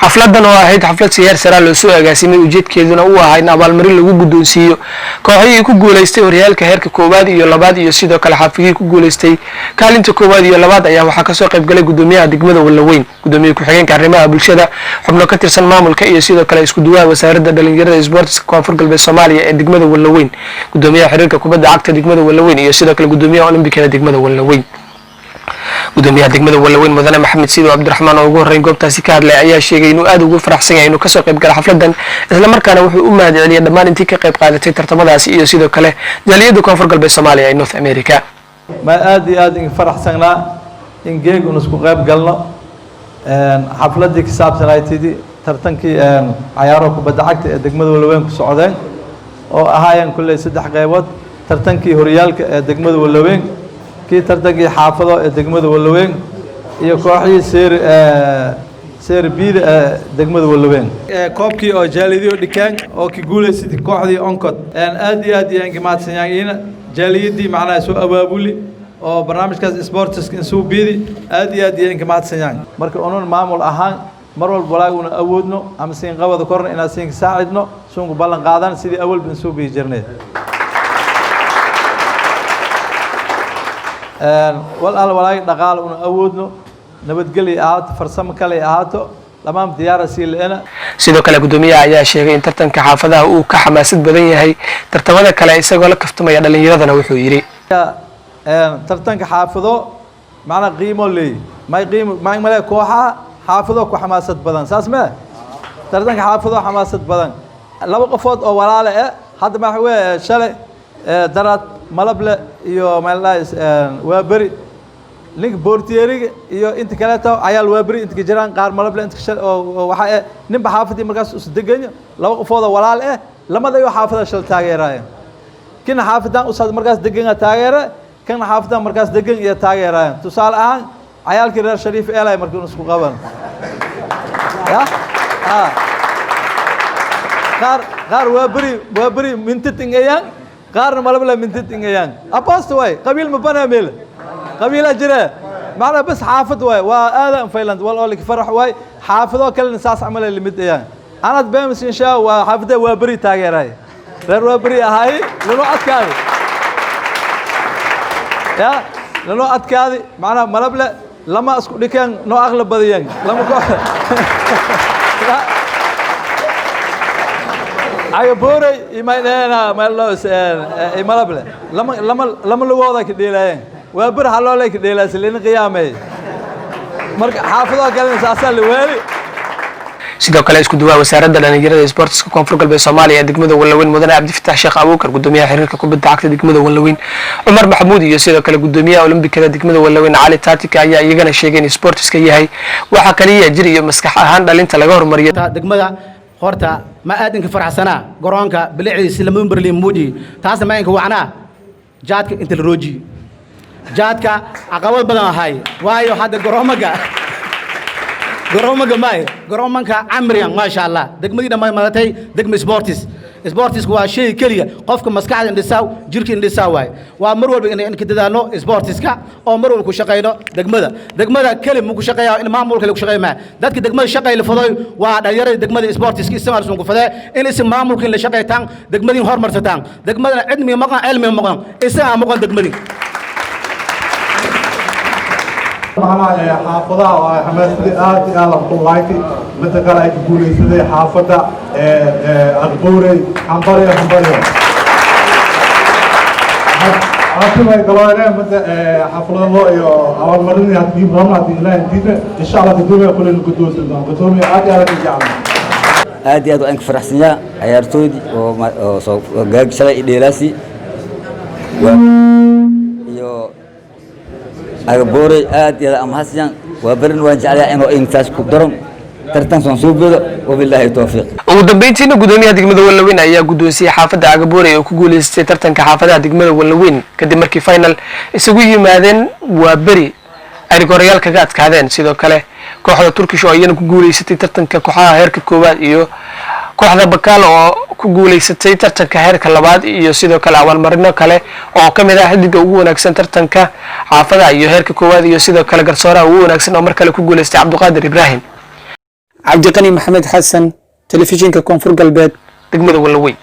Xafladan oo ahayd xaflad siyaar saraa loo soo agaasimay, ujeedkeeduna uu ahaa in abaalmarin lagu guddoonsiiyo kooxihii ku guulaystay horyaalka heerka koowaad iyo labaad iyo sidoo kale xaafidihii ku guulaystay kaalinta koowaad iyo labaad, ayaa waxaa kasoo qayb galay gudoomiyaha degmada Wallaweyn, gudoomiye ku-xigeenka arrimaha bulshada, xubno ka tirsan maamulka iyo sidoo kale isku duwaha Wasaaradda Dhalinyarada, Isboortiska Koonfur Galbeed Soomaaliya ee degmada Wallaweyn, gudoomiyaha xiriirka kubadda cagta degmada Wallaweyn iyo sidoo kale gudoomiyaha Olombikada degmada Wallaweyn. Gudoomiyaha degmada Wallaweyn, mudane Maxamed Siido Cabdiraxmaan, oo ugu horreyn goobtaasi ka hadlay, ayaa sheegay inuu aad ugu faraxsan yahay inuu kasoo qayb gala xafladan, islamarkaana wuxuu u mahad celiyay dhammaan intii ka qayb qaadatay tartamadaasi iyo sidoo kale jaaliyadda Koonfur Galbeed Soomaaliya ee North America. Ma aad iyo aad in faraxsanaa in geeg un isku qayb galno xafladdii ka saabsanaaytidii tartankii cayaaraha kubadda cagta ee degmada Wallaweyn ku socdeen, oo ahaayeen kulley saddex qaybood: tartankii horyaalka ee degmada Wallaweyn, kii tartankii xaafado ee degmada Wallaweyn iyo kooxihii serie B-da ee degmada Wallaweyn. Koobkii oo jaaliyadii dhikeen oo ki guulaysatay kooxdii Oncod, aad iyo aad iyo aan mahadsanyahiina jaaliyadii macnaha soo abaabuli oo barnaamijkaas sportiska insuu biidi, aad iyo aad iyo inka mahadsanyahan. Marka unun maamul ahaan mar walba walaag una awoodno ama siin qabada korna inaan siinka saacidno suunku ballan qaadan sidii awalba insuu bii jirnay. Wal al walaag dhaqaale una awoodno, nabadgelya ahaato, farsamo kale ahaato, dhammaan diyaara sii la-ena. Sidoo kale gudoomiyaha ayaa sheegay in tartanka xaafadaha uu ka xamaasad badan yahay tartamada kale. Isagoo la kaftamaya dhalinyaradana wuxuu yidhi: Tartanka xaafado macnaa qiimo leeyi may qiimo may male, kooxaha xaafado ku xamaasad badan, saas mee? Tartanka xaafado xamaasad badan, laba qofood oo walaale eh hadda maxa weeye shalay Daraad Malable iyo meeldhahay waa beri ninka boortiyeeriga iyo inta kaleeto cayaal waa beri inta ka jiraan qaar Malable inta ka oo waxa eh ninba xaafadii markaas is deganyo, laba qofood oo walaal eh lamadayo xaafada shal taageeraayo, kina xaafadan usaad markaas degan taageera, kana xaafadan markaas degan iyo taageeraayan. Tusaale ahaan cayaalkii reer Shariif Eelay markii un isku qaban ya qaar waa beri mintid ingayaan, qaarna Malable mintid ingayaan. Aposto waay, qabiil ma banaa, meel qabiila jire macnaa bas xaafad waay. Waa aada fayland wal oo liki farax waay. Xaafadoo kalena saas camal ay limid ayaan. Anad beemis inshaa waa xaafadda waa beri taageeraay, reer waa beri ahaay, lanoo adkaadi ya lanoo adkaadi macnaa Malable lama isku dhikeen, noo aqli badiyeen lama koox. Cagaboorey imaydheena Malable lama lugooda ka dheelaayeen, waa ber haloolay ka dheelaaysa lina qiyaamey. Marka xaafadoo kalena saasaa la weeli. Sidoo kale isku duwaha Wasaaradda Dhalinyarada, Isboortiska Koonfur Galbeed Soomaaliya ee degmada Wallaweyn, mudane Cabdifatax Sheekh Abuukar, gudoomiyaha xiriirka kubadda cagta degmada Wallaweyn, Cumar Maxamuud, iyo sidoo kale gudoomiyaha Olombikada degmada Wallaweyn, Cali Taatika, ayaa iyagana sheegay in isboortiska yahay waxa kaliya jir iyo maskax ahaan dhalinta laga hormariyo. Degmada horta ma aad inka faraxsanaa garoonka bilicdiisi lama berlin muudi, taasna ma inka wacnaa jaadka inta la roojiyo. Jaadka caqabad badan ahay, waayo hadda garoomaga maay garoomanka camriyan, maasha Allah, degmadii dhammaan madatay degma sportis. Sportisku waa shay keliya qofka maskaxda indhisaa, jirka indhisaa waay. Waa mar walba in ka dadaalno sportiska oo mar walba ku shaqayno. Degmada keli mu ku shaqeeya in maamulka ku shaqeeya maa dadka degmada shaqay la fadoy, waa dhalinyarada degmada sportiska isticmaal sun ku fadee in isin maamulka in la shaqeytaan, degmadii horumarsataan. Degmadana cidmi maqan, cilmi maqan, isagaa maqan degmadii. Macnaha xaafadaha oo ay xamaasadii aad iyo aad ku laaytay. Midda kale ay ku guulaysaday xaafadda Aqbuurey, hambalyo hambalyo. Haatimay galoone midda xaflado iyo abaalmarinii haddii doona, haddii Ilaahay diida, insha Allah gudoomiya kule guddoonsan doona. Gudoomiya aad iyo aad u jecel. Aad iyo aad waan ka faraxsanyaa ciyaartoydii oo soo gaag shalay i dheelaasi iyo Agaboorey, aad iyo aad amahadsan. Waa barin waan jeclayaa inuu intaas ku daron tartan soon soo bedo. Wabilaahi towfiiq. Ugu dambeyntiina gudoomiyaha degmada Wallaweyn ayaa guddoonsiyey xaafadda Cagaboorey oo ku guuleystay tartanka xaafadaha degmada Wallaweyn, kadib markii final isugu yimaadeen waa beri ay rigorayaal kaga adkaadeen. Sidoo kale kooxda Turkish oo iyana ku guuleysatay tartanka kooxaha heerka koowaad iyo kooxda Bakaal oo ku guuleysatay tartanka heerka labaad, iyo sidoo kale abaalmarino kale oo ka mid ah xidiga ugu wanaagsan tartanka xaafadaha iyo heerka koowaad, iyo sidoo kale garsooraha ugu wanaagsan oo mar kale ku guuleystay Cabdiqaadir Ibraahim. Cabdiqani Maxamed Xasan, Telefishinka Koonfur Galbeed, degmada Wallaweyn.